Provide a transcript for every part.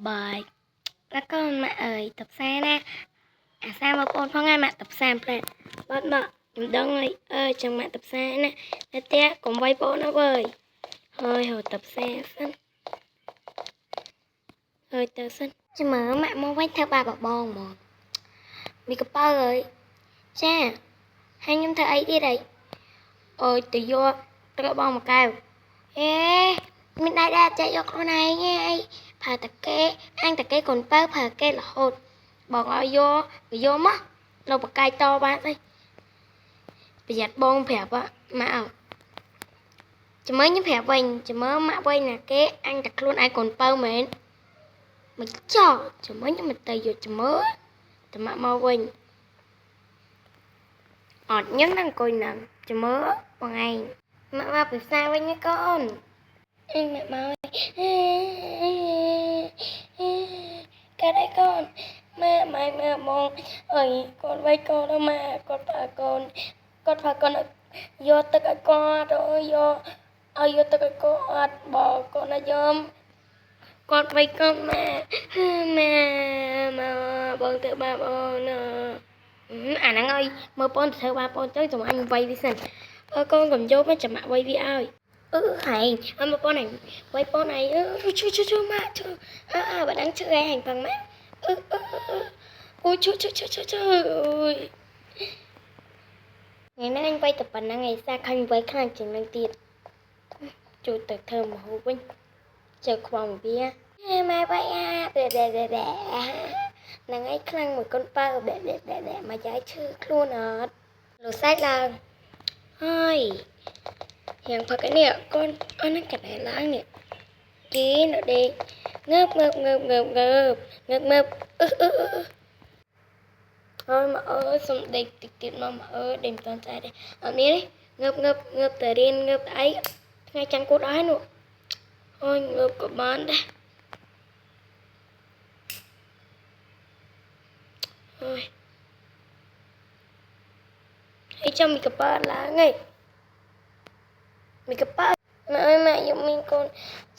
3 แล้วកូនម៉ាក់អើយទៅផ្សារណាអាសាមកបងផងហើយម៉ាក់ទៅផ្សារផ្លែបាត់មកខ្ញុំដឹងហើយអើយចឹងម៉ាក់ទៅផ្សារណានៅផ្ទះកុំវាយបងណាវើយហើយហៅទៅផ្សារសិនហើយទៅសិនចាំមើលម៉ាក់មកវិញធ្វើបាបបងហ្មងមីកប៉ៅអើយចាហើយខ្ញុំធ្វើអីទៀតអីអើយទៅយកត្រូវបងមកកែវអេមានដៃដែរចេះយកខ្លួនឯងឯងផាតាកេអញតាកេកូនបើផាកេរហូតបងឲ្យយកយកមកនៅបកាយតបានអីប្រយ័ត្នបងប្រាប់ម៉ាក់អើចាំមើលខ្ញុំប្រាប់វិញចាំមើលម៉ាក់វិញណាគេអញតែខ្លួនឯងកូនបើមែនមកចោចាំមើលខ្ញុំមិនទៅយកចាំមើលតែម៉ាក់មកវិញអត់ខ្ញុំនឹងអង្គុយនឹងចាំមើលបងឯងម៉ាក់មកពិសាវិញណាកូនអញម៉ាក់មកកើតអីកូនម៉ែម៉ែម៉ែបងអើយកូនវាយកូនដល់ម៉ែគាត់ផាកូនគាត់ផាកូនយកទឹកឲ្យគាត់យកឲ្យយកទឹកឲ្យគាត់បើកូនឲ្យយំគាត់វាយកូនម៉ែម៉ែម៉ែបងទៅបាបងណាអាហ្នឹងឲ្យមើលបងទៅធ្វើបាបងទៅចាំអញវាយវាសិនអើកូនកុំយកមកចាំវាយវាឲ្យអឺហែងអើមកបងឯងវាយបងឯងអឺជួយជួយជួយម៉ាក់ជួយអើអើបើដឹងឈឺឯងផងម៉ាក់អឺអឺអូជួយជួយជួយជួយជួយថ្ងៃនេះអញវាយតែប៉ុណ្្នឹងឯងសាខាញ់វាយខ្លាំងជាងនឹងទៀតជួយទៅធ្វើមហូបវិញជើខ្វល់វាម៉ែវាយអាបែបែបែបែហ្នឹងឯងខ្លាំងមួយកូនប៉ៅបែបែបែបែមកយាយឈឺខ្លួនអត់លោកសាច់ឡើងហើយយ៉ាងផឹកនេះកូនអស់ហ្នឹងកណែឡើងនេះគេនៅដេកងើបងើបងើបងើបងើបងើបងើបអឺអឺអើយមកអើយសុំដេកតិចទៀតមកមកអើយដេកមិនតាន់ចែកទេអត់មានទេងើបងើបងើបតែរៀនងើបតែអីថ្ងៃចាំងគូតអស់ហើយនោះអូយងើបក៏បានដែរអូយហើយចាំមីកប៉ាឡើងឯងមីកប៉ាម៉ែអើយម៉ែយកមានកូន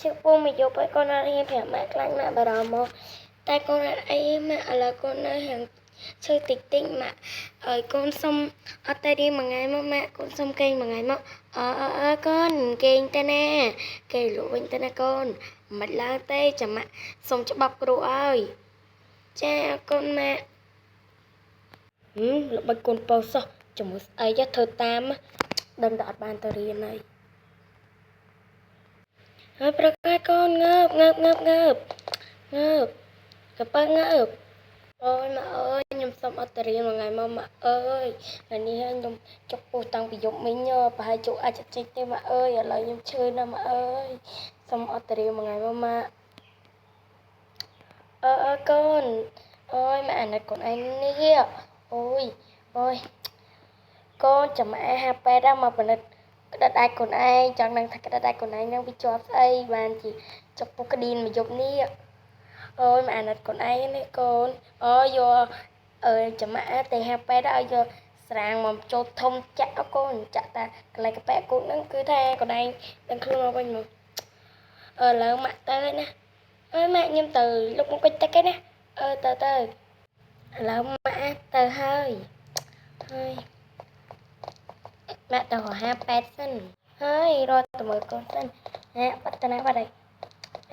ជិះពូមកយកឲ្យកូនអត់ហ៊ានប្រាប់ម៉ាក់ខ្លាចម៉ាក់បារម្ភមកតែកូនអត់អីម៉ាក់ឥឡូវកូននៅហាងឈើតិចតិចម៉ាក់ឲ្យកូនសុំអត់ទៅរៀនមួយថ្ងៃមកម៉ាក់កូនសុំគេងមួយថ្ងៃមកអើអើកូនគេងទៅណាគេលក់វិញទៅណាកូនមិនឡើងទេចាំម៉ាក់សុំច្បាប់គ្រូឲ្យចាកូនម៉ាក់ល្បិចកូនបើសោះជាមួយស្អីធ្វើតាមដឹងតែអត់បានទៅរៀនហើយហើយប្រកាសកូនងើបងើបងើបងើបងើបកប៉ៅងើបអូយម៉ាក់អើយខ្ញុំសុំអត់ទៅរៀនមួយថ្ងៃមកម៉ាក់អើយថ្ងៃនេះខ្ញុំចុកពោះតាំងពីយប់មិញប្រហែលជក់អាចចេញទេម៉ាក់អើយឥឡូវខ្ញុំឈឺណាស់ម៉ាក់អើយសុំអត់ទៅរៀនមួយថ្ងៃមកម៉ាក់អើអើកូនអូយម៉ាក់អាណិតកូនឯងនេះអូយអូយកូនចាំម៉ាក់ហាពេទ្យមកពិនិត្យក្តិតអាចកូនឯងចង់ដឹងថាក្តិតអាចកូនឯងនឹងវាជាប់ស្អីបានជាចុកពោះក្តៀនមួយយប់នេះអូយមកអាណិតកូនឯងនេះកូនអូយកអើយចាំម៉ាក់ទៅហាពេទ្យឲ្យយកស្រាងមកចូលធំចាក់កូនចាក់តាកន្លែងកប៉ែកូនហ្នឹងគឺថាកូនឯងដឹងខ្លួនមកវិញមកអឺឡើយម៉ាក់ទៅណាអើយម៉ាក់ខ្ញុំទៅលុកមកពេចទឹកឯណាអឺទៅទៅឥឡូវម៉ាក់ទៅហើយហើយម៉ាក់ទៅហាពេទ្យសិនហើយរត់ទៅមើលកូនសិនហែបាត់ទៅណាបាត់ហើយ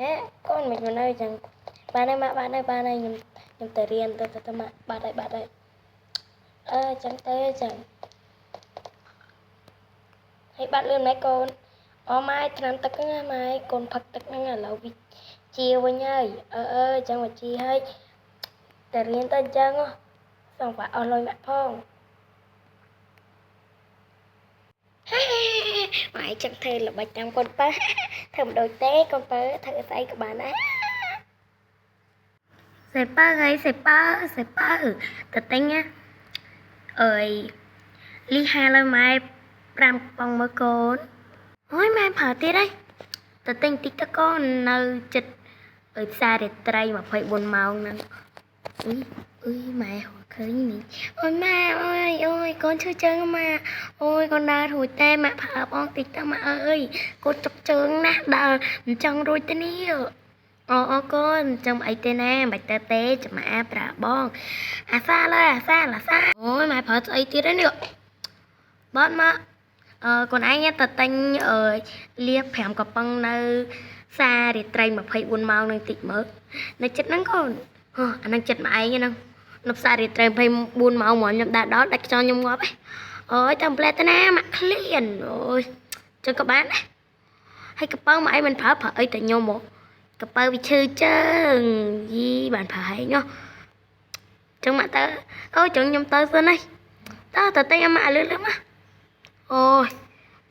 ហែកូនមិនមកនៅចឹងបានហើយម៉ាក់បានហើយបានហើយខ្ញុំខ្ញុំទៅរៀនទៅទៅម៉ាក់បាត់ហើយបាត់ហើយអឺចឹងទៅចឹងហើយបាត់លឿនម៉េចកូនអូម៉ែថ្នាំទឹកហ្នឹងម៉ែកូនផឹកទឹកហ្នឹងឥឡូវវាជាវិញហើយអឺអឺចឹងមកជាហើយតែរៀនទៅអញ្ចឹងសងបាក់អស់លុយម៉ាក់ផងម៉ែចឹងធ្វើល្បិចតាមកូនបើធ្វើមិនដូចទេកូនបើធ្វើស្អីក៏បានដែរសេប៉ៅហើយសេប៉ៅសេប៉ៅទៅទិញណាអើយលីហាលើម៉ែ5កំប៉ុងមើលកូនអូយម៉ែប្រើទៀតហើយទៅទិញតិចទៅកូននៅចិត្តអើយផ្សាររាត្រី24ម៉ោងហ្នឹងអុយអុយម៉ែឃើញនេះអូយម៉ែអើយអូយកូនឈឺជើងម៉ាអូយកូនដើររួចតែម៉ាក់ប្រើបងតិចទៅម៉ាអើយកូនចុកជើងណាស់ដើរមិនចង់រួចទេនេះ អូអូកូនចាំអីទេណាមិនបាច់ទៅទេចាំអាប្រាបងអាសាលើអាសាអាសាអូយម៉ែប្រើស្អីទៀតនេះបងមកអឺកូនឯងទៅទិញអឺលាប5កំប៉ុងនៅផ្សាររាត្រី24ម៉ោងនឹងតិចមើលនៅចិត្តហ្នឹងកូនហ៎អាហ្នឹងចិត្តមកឯងហ្នឹងនៅផ្សាររាត្រី24ម៉ោងមកខ្ញុំដើរដល់ដាច់ខ្យល់ខ្ញុំងាប់ឯងអូយតាមផ្លែទៅណាម៉ាក់ឃ្លានអូយចឹងក៏បានដែរហើយកប៉ៅមកឯងមិនប្រើប្រើអីតែខ្ញុំមកកប៉ៅវាឈឺជើងយីបានប្រើហែងហ៎ចឹងម៉ាក់ទៅអូចឹងខ្ញុំទៅសិនហើយតើទៅទិញឲ្យម៉ាក់លឿនលឿនមកអូយ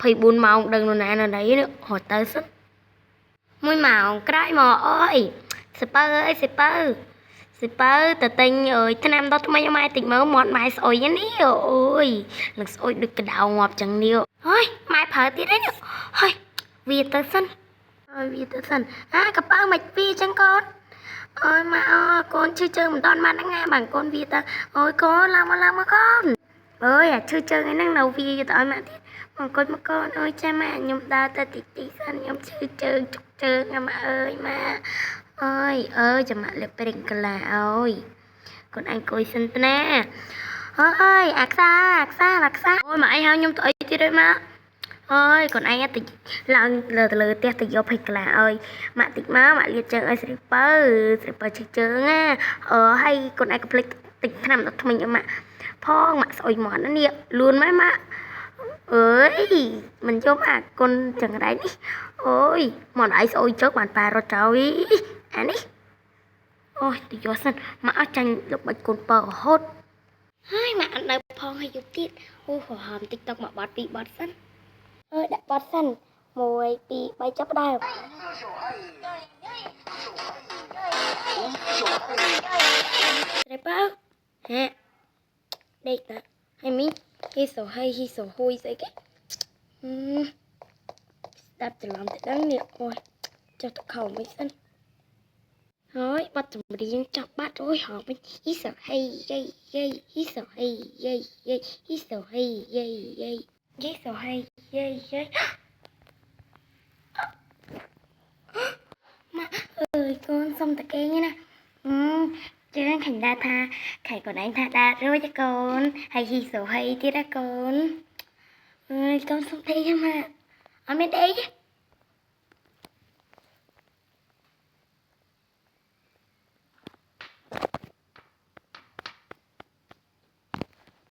24ម៉ោងដឹងនរណានៅណីនេះរត់ទៅសិន1ម៉ោងក្រោយមកអូយសិពៅអើយសិពៅសិពៅទៅទិញអើយថ្នាំដុសថ្មីឲ្យម៉ែតិចមើលមាត់ម៉ែស្អុយនេះអូយនឹងស្អុយដូចកដៅងាប់ចឹងនេះហើយម៉ែប្រើទៀតនេះហើយវាទៅសិនហើយវាទៅសិនអាកប៉ៅមិនវាចឹងកូនអូយម៉ែអូកូនឈឺជើងមិនតាន់បានហ្នឹងណាបានកូនវាទៅអូយកូនឡើងមកឡើងមកកូនអើយអាឈឺជើងឯហ្នឹងនៅវាទៅឲ្យម៉ាក់ទៀតមកអង្គុយមកកូនអើយចាំម៉ាក់ខ្ញុំដើរទៅតិចតិចសិនខ្ញុំឈឺជើងជុកជើងណាម៉ាក់អើយម៉ាក់អើយអើយចាំម៉ាក់លេបប្រេងកាឡាអើយកូនឯងអង្គុយសិនណាអើយអាខ្សាអាខ្សាអាខ្សាអូយម៉ាក់ឯងហៅខ្ញុំទៅអីទៀតអើយម៉ាក់អើយកូនឯងតិចឡើងលើទៅលើផ្ទះទៅយកភេកកាឡាអើយម៉ាក់តិចមកម៉ាក់លាបជើងឲ្យស្រីពៅស្រីពៅឈឺជើងណាអឺហើយកូនឯងកុំភ្លេចតិចថ្នាំដល់ថ្មិញឲ្យម៉ាក់ផងម៉ាក់ស្អុយមាត់ណានេះលួនម៉ែម៉ាក់អើយមិនយំអាគុណចង្រៃនេះអូយមាត់ឯងស្អុយជើងបានប៉ែរត់ចោលអានេះអូយទៅយកសិនម៉ាក់អត់ចាញ់ល្បិចកូនពៅរហូតហើយម៉ាក់អត់នៅផងហើយយប់ទៀតអូហហមតិចតុកមកបត់ពីរបត់សិនអើយដាក់បត់សិន1 2 3ចាប់ដើមស្រីពៅហេដេកតាហើយមីហ៊ីសូហៃហ៊ីសូហ៊ុយស្អីគេស្ដាប់ច្រឡំទៅដឹងនេះអូយចុះទៅខោមិនសិនហើយបាត់ចម្រៀងចាប់បាត់អូយហមវិញហ៊ីសូហៃយេយេហ៊ីសូហៃយេយេហ៊ីសូហៃយេយេហ៊ីសូហៃយេយេម៉ាក់អើយកូនសុំតកេងណាជើងខញដាថាខៃកូនឯងថាដារួចទេកូនហើយហ៊ីសូហៃទៀតណាកូនអើយកូនសុំទេម៉ាក់អត់មានអីទេ